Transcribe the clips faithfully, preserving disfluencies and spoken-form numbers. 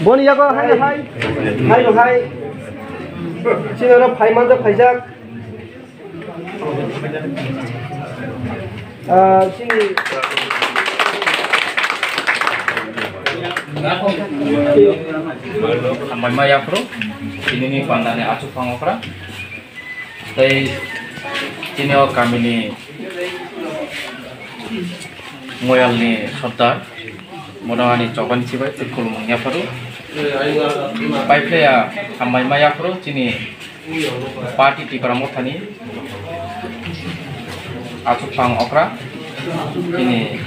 Boni yago hai hai, hai hai. Chini oro phai manjak phaijak. Ah, chini Hambai ma yaphuru, chini ni panda ni achuk phang okra. Tei chini o kami ni Moyal ni sordar, bono ani chobani chibai tei khulumung yaphuru. Paiphlaiya hambai ma yaphuru chini party Tipra Mothani achuk phang okra, chini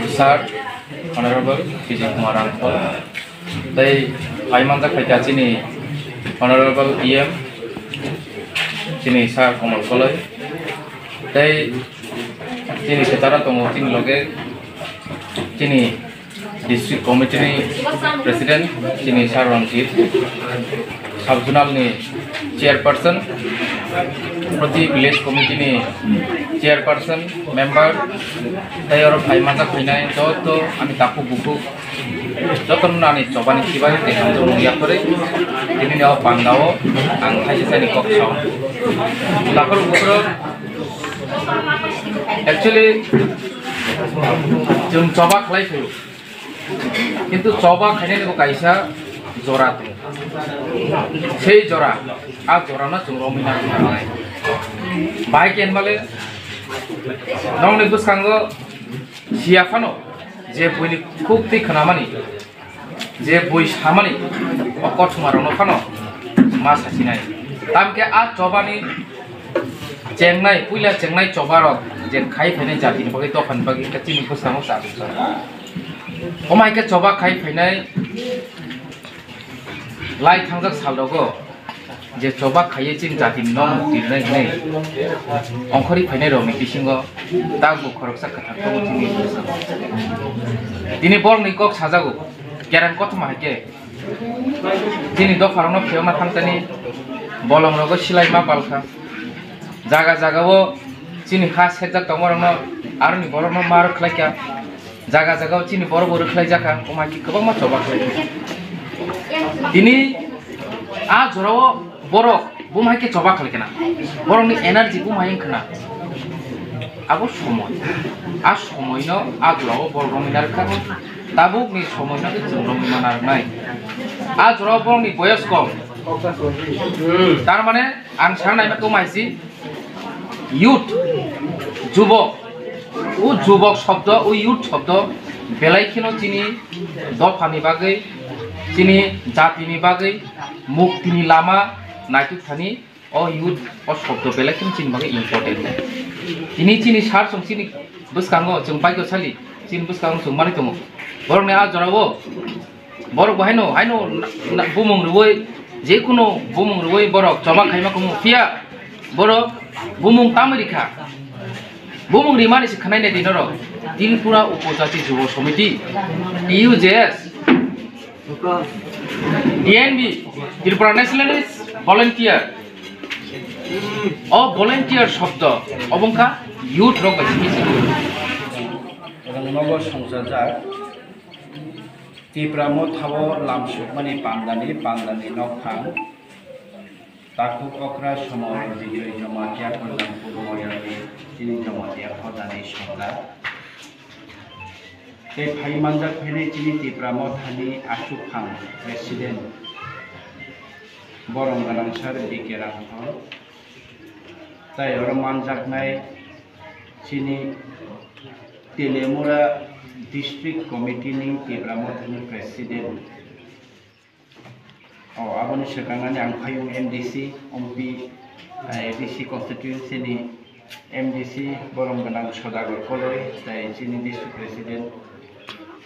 sir Honorable Vijay Kumar Rangkhol. Tei phai manjak phaikha chini Honorable E M, chini Sir Komal Koloi, tei chini kwcharo tongo chini loge chini District Committee ni President chini Sir Ranjit, Sub Zonal ni Chairperson, proti Village Committee ni Chairperson, member, tei oro phai manjak phainai joto ani takhuk bukhuk, jotono ani chobani chibai tei hamjakmung yaphurwi tini ni o panda o ang thaisa thaini kok sao. Takhuk bukhuk actually chwng choba khlai phuru. Kintu choba khainani bo kaisa jora tongo. Sei jora, a jorano chwng romwi nang nangnai. Bahai khe hinmale nokni bwskango siya phano je buini khuk twi khnamani, je bui samani, o kothoma rokno phano ma sasinai. Tamkhe a chobani chengnai, puila chengnai choba rok je khai phainai jatini bagwi, dophani bagwi, wngkha chini bwskango chajak. Omo hai khe choba khai phainai lai thangjak sal rogo je choba khaiwi chini jatini nokmung tirnai hinwi ongkhorwi phainai rokni bisingo takbo khoroksa kwthar tongo chini bwskango. Tini borokni kok sajago, kereng kothoma hai khe chini dopharokno phiyokna thangtani bolongrogo silai ma palkha. Jaga jagao chini ha serjak tongmarokno aroni borokno ma rwkhlaikha. Jaga jagao chini borok bo rwkhlaijakha, omo hai khe kwbangma choba khlaikha. Tini a jorao borok buma hai khe choba khlaikha na, borokni energy buma hai wngkha na. Abo somoi, a somoino a jorao borok romwi narwkha. Tabukni somoino khe chwng romwi ma narwknai. A jorao borokni boyos kom. Tar mane ang sana naima khe omo hai se youth, jubok. O jubok shobdo, o youth shobdo belai kheno chini dophani bagwi, chini jatini bagwi, muktini lama naituk thani o youth o shobdo belai kheno chini bagwi important. Tini chini sar chwng chini bwskango chwng bike sali, chini bwskango chwng manwi tongo. Borokni a jorao borok bo haino, haino na, na, bumung rwui, jekunu bumung rwui borok choba khaima kumu. Phiya borok bumung tamwi rikha. Bumung rimani se khwnai nai di norok. Tripura Upojati Jubo Samiti, T U J S, T N V, Tripura Nationalist Volunteer. O volunteer shobdo obo wngkha youth rok bai simi simi. Nogo songchajak. Tipra Mothao lamsukmani pandani, pandani nokphang, takhuk okra Somor Bijoy Jamatia, Kalyanpur Moyalni chini Jamatia hodani sordar. Tei phai manjak phainai chini Tipra Mothani achukphang President borom gwnang sir B K Rangkhol. Tai oro manjaknai chini Telemura District Committee ni Tipra Mothani President. O, aboni swkang ani ang phaiyung M D C, Ompi, eh, A D C constituency ni M D C borom gwnang Sodagar Koloi, tai chini District President,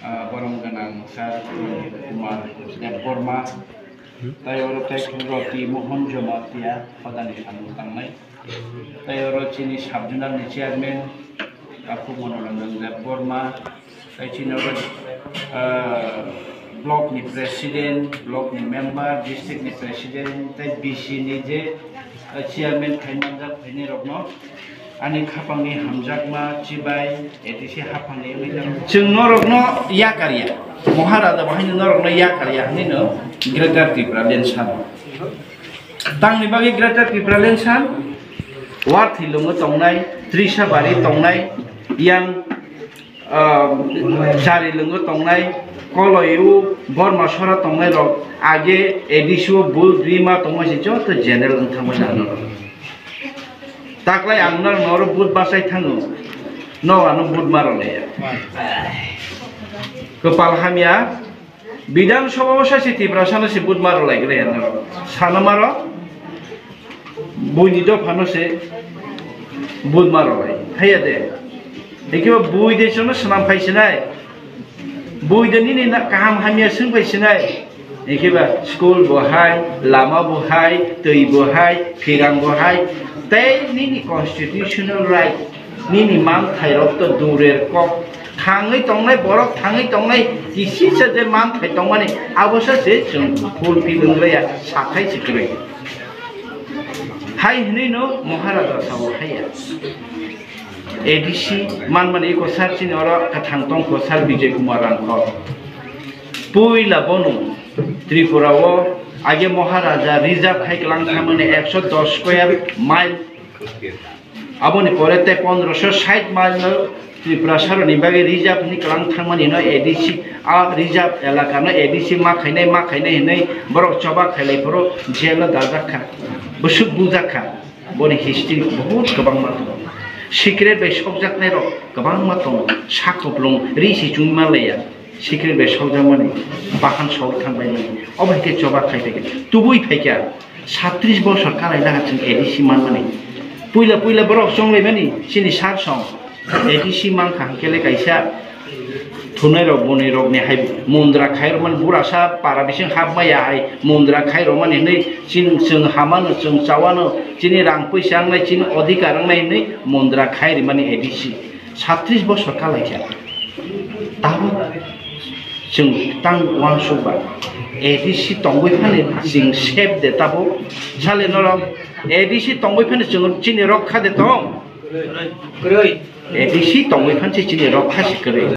ah, borom gwnang Sir Kumar Debbarma, tai oro tai Roti Mohan Jamatia hodani samung tangnai. Tai oro chini sub zonal ni chairman, Takhuk Monoranjan Debbarma, tai chini oro, ah, block ni president, block ni member, district ni president, tai B C ni je, ah, chairman khai manjak phainai rokno, Ani khapangni hamjakma chibai A D C haphangni wngwi tong. Chwng norokno yakarya, Maharaja bo haino norokno yakarya hwnwi no Greater Tipraland sano. Tangni bagwi Greater Tipraland san, Warthilungo tongnai, Trisabari tongnai, yang ah, Jarilungo tongnai, Koloiu, Borma sora tongnai rok, age A D C o vote rima tongma se joto general wng thangmani ano rok. Taklai ang norok norok vote bachai thango, no ano vote ma rwlaiya. Kwpal hamya, Bidhan Sabha o saisi Tiprasa no se vote ma rwlaigra ya norok. Sana maro, Buini dophano se bud ma rwlai. Haiya de. Ekiba bui de chwngno swnam phai sinai. Bui de nini na kaham hamya swng phai sinai. Ekiba school bo hai, lama bo hai, twi bo hai, phirang bo hai. Tei nini constitutional right, nini manthai rok to durer kok. Thangwi tongnai borok, thangwi tongnai kisisa je manthai tongmani, abo sa se chwng fulfill wngya, sathai se kwrwi. Hai hwnwi no Maharaja sabo haiya. A D C manmani eko sar chini oro kwthang tong kho sar Bijay Kumar Rangkhol. Puila bono Tripura o age Maharaja reserve hai kwlang thangmani ekso dos square mile. Aboni pore tei pondroso sait mile no Tripura saroni bagwi reserve hwnwi kwlang thangmani no A D C, a reserve elaka no A D C ma khainai, ma khainai hwnwi borok choba khailai phuru jail o dajak kha, bwswk bujak kha. Boni history bahut kwbangma tongo. Secret bai sokjaknai rok kwbangma tongo. Sak kupulung ri si chumui manlaiya. Secret bai sokjakmani bahan sok thangbai mani. Obo hai khe choba khai phaikha. Tubui phaikha. Satris bosor kalailaka chwng A D C manmani. Puila puila borok chonglaimani chini sar song. A D C mankha hwnkhe le kaisa thunai rok, bwrwi rok ni hai mundra khai rwmani, burasa para bising hapmaya hai mundra khai rwmani hwnwi chini chwng hamano, chwng chawano, chini rang puisa wngnai, chini odhikar wngnai hwnwi mundra khai rwmani A D C. Satris bosor kalaikha. Tabuk chwng tang uansukba A D C tongwi phano chwng safe de tabuk. Sale norok A D C tongwi phano chwng chini rokha de tong? A D C tongwi phan se chini rokha se kwrwi.